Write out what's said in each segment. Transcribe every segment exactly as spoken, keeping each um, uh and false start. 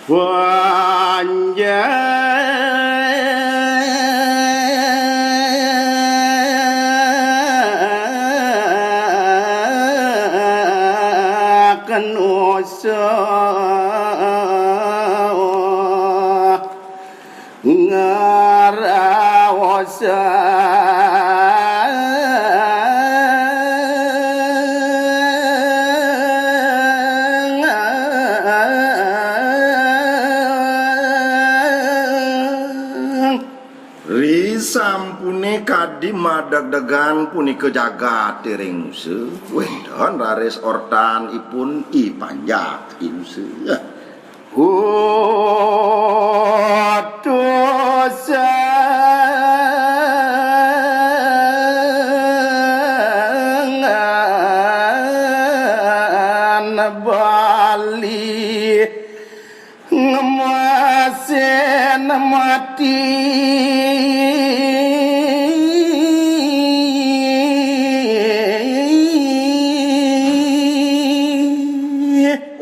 Panjaken usul ngraosan. Risampune kadi madegdegan punika jagaté ring Nusa, wénten raris ortanipun I Panjak I Nusa. Utusan Bali ngemasin mati.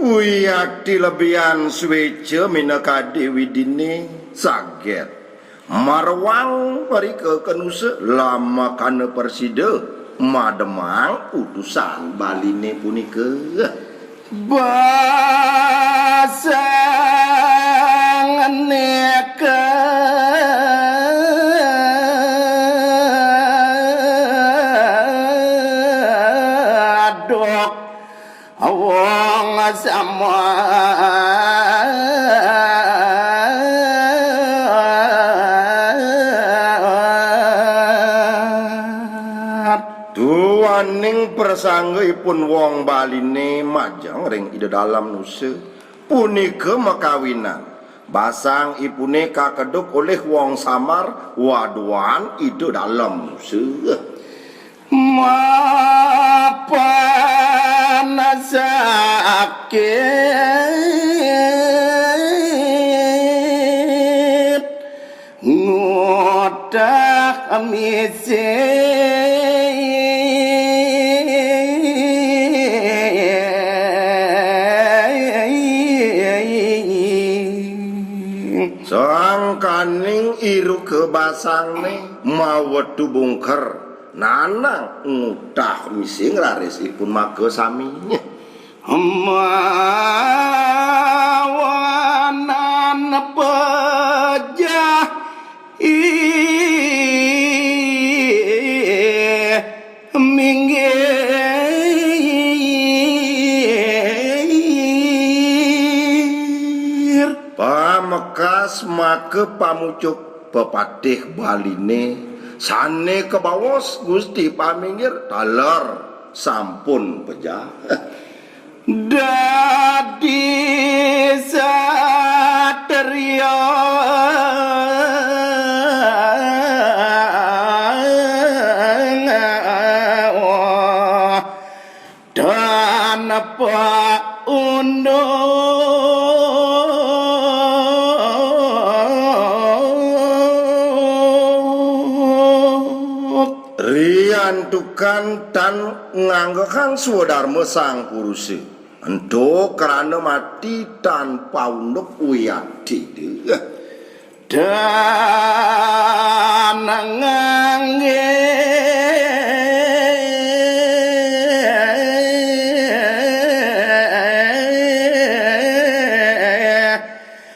Wiakti lebihan suéca minakadi Widiné saget marwang mrika ka Nusa lamakana prasida mademang utusan Baliné punika. Basang nika dok wong sama. Duaning prasanggaipun wong Baliné majeng ring Ida Dalem Nusa punika makawinan. Basang ipuné kakeduk olih wong samar waduan Ida Dalem Nusa. Mapan sakit ngutah misi. Sangkaning iruka basangné mawetu bungker nanang ngutah misi raris ipun maka sami. Mawanan pejah ih minggir. Pamekas maka pamucuk pepatih Baliné sané kabaos Gusti paminggir taler sampun pejah. Dadi satria tanpa unduk. Riantukan tan nganggehang swadarma Sang Purusa, ento krana mati tan paunduk wiakti. Dan nganggé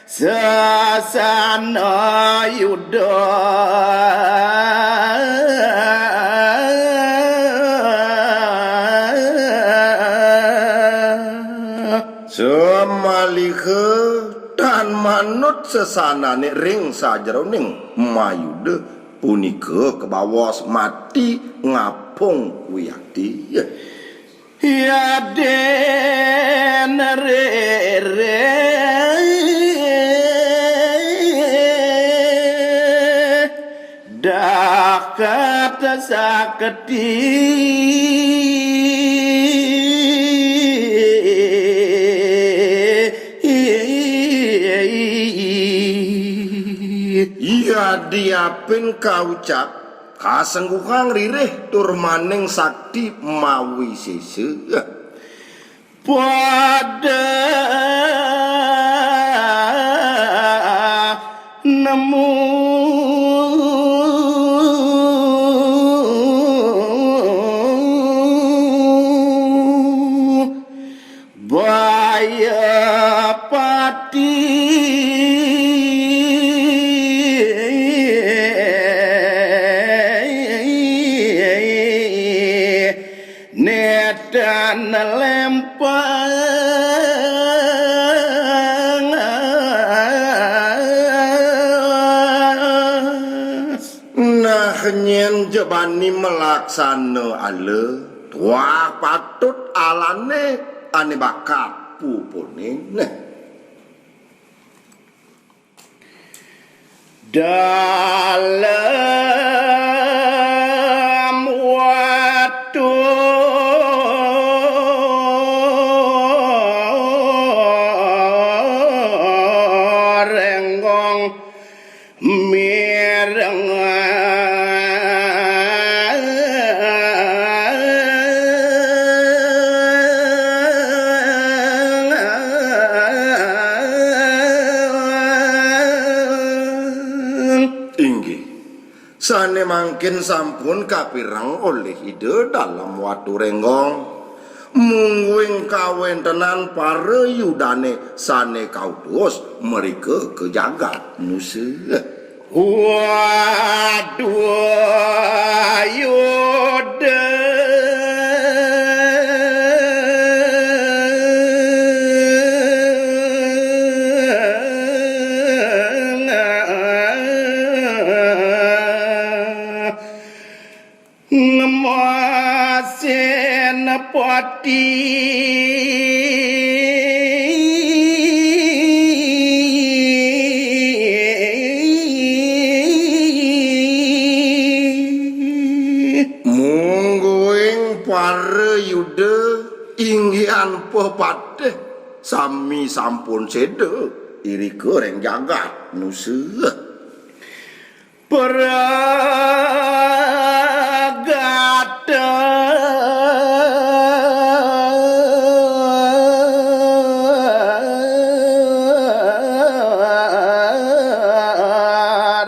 sasana yuda. Samaliha tan manut sasanané ring sajeroning mayuda punika kabaos mati ngapung wiakti. Yadin ririh dakat sakti. Yadiapin kaucap kasengguhang ririh tur maning sakti mawisésa. Pada Ayapati netan lempang. Nah, nyén ja bani malaksana ala, tuah patut alane ane bakat pupune. Nah. Dalam waktu renggong mireng. Inggih. Sane mangkin sampun kapireng olih Ida Dalem Watu Renggong. Mungguing kawentenan para yudane sane kautus mrika ka jagat Nusa. Waduh, Yuda. Ngemasin pati. Mungguing para Yuda inggihan pepatih sami sampun seda irika ring jagat Nusa. Pragata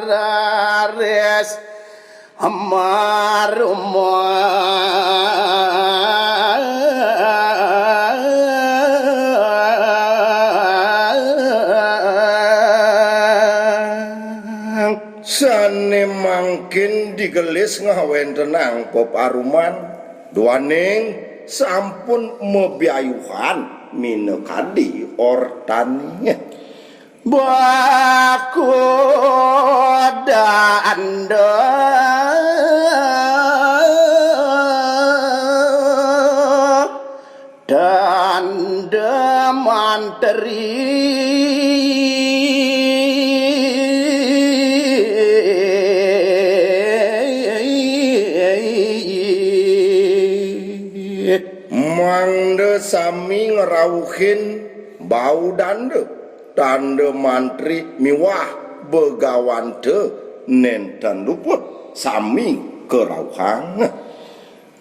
raris marumang. Sane mangkin digelis ngawentenang peparuman, duaning sampun mabiayuhan minakadi ortane. Baku danda tanda mantri. Mangda sami ngrauhin bau danda, tanda mantri miwah begawanta nenten luput sami karauhang.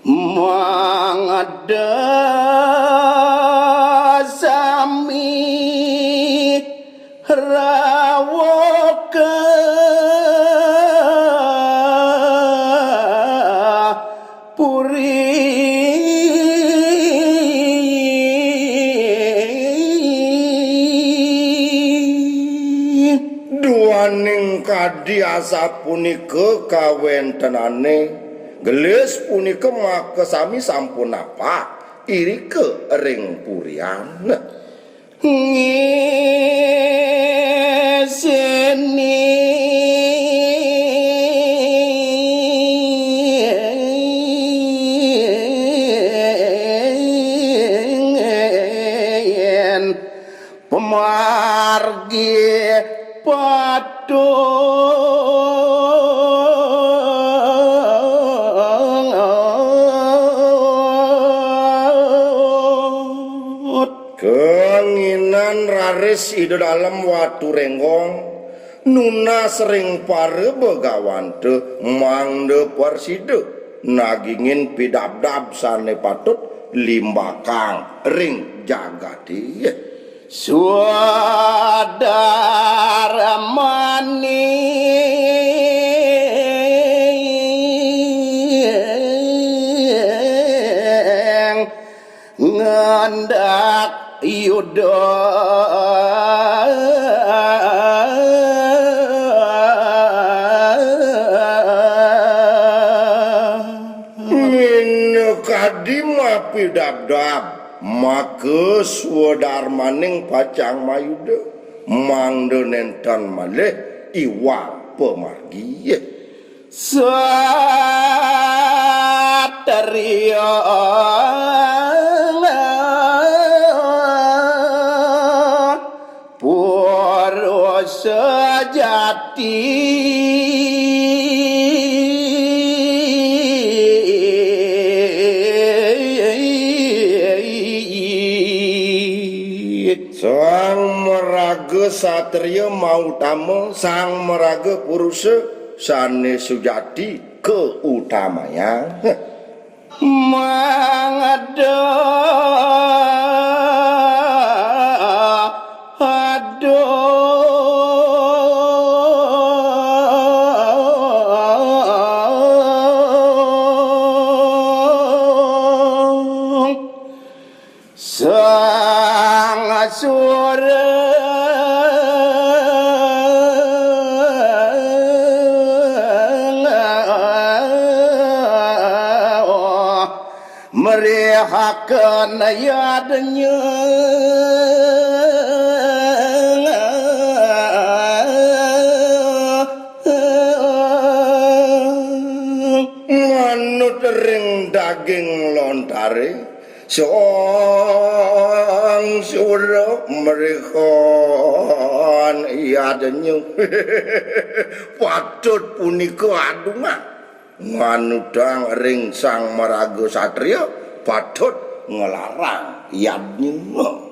Mangda sami rauh ka puri. Duaning kadi asapunika kawentenane, gelis punika makasami sampun napak irika ring purian. Ngisini pamargi patut. Kenginan raris Ida Dalem Watu Renggong nunas ring para begawanta mangda prasida nagingin pidabdab sane patut limbakang ring jagate. Swadar maning ngandak Minakadi mapidabdab, maka swadarmaning pacang mayuda, mangda nénten malih iwang pamargi. Satriya pura sejati. Sang maraga satriya mautama, sang maraga purusa sané sujati kautamayang. Mangada aduh. Sang Surengah merihaken yadnya. Manut ring daging lontaré, Sang Sura merihan yadnya. Patut punika adungan. Nganutang ring sang maraga satria, patut nglarang yadnya.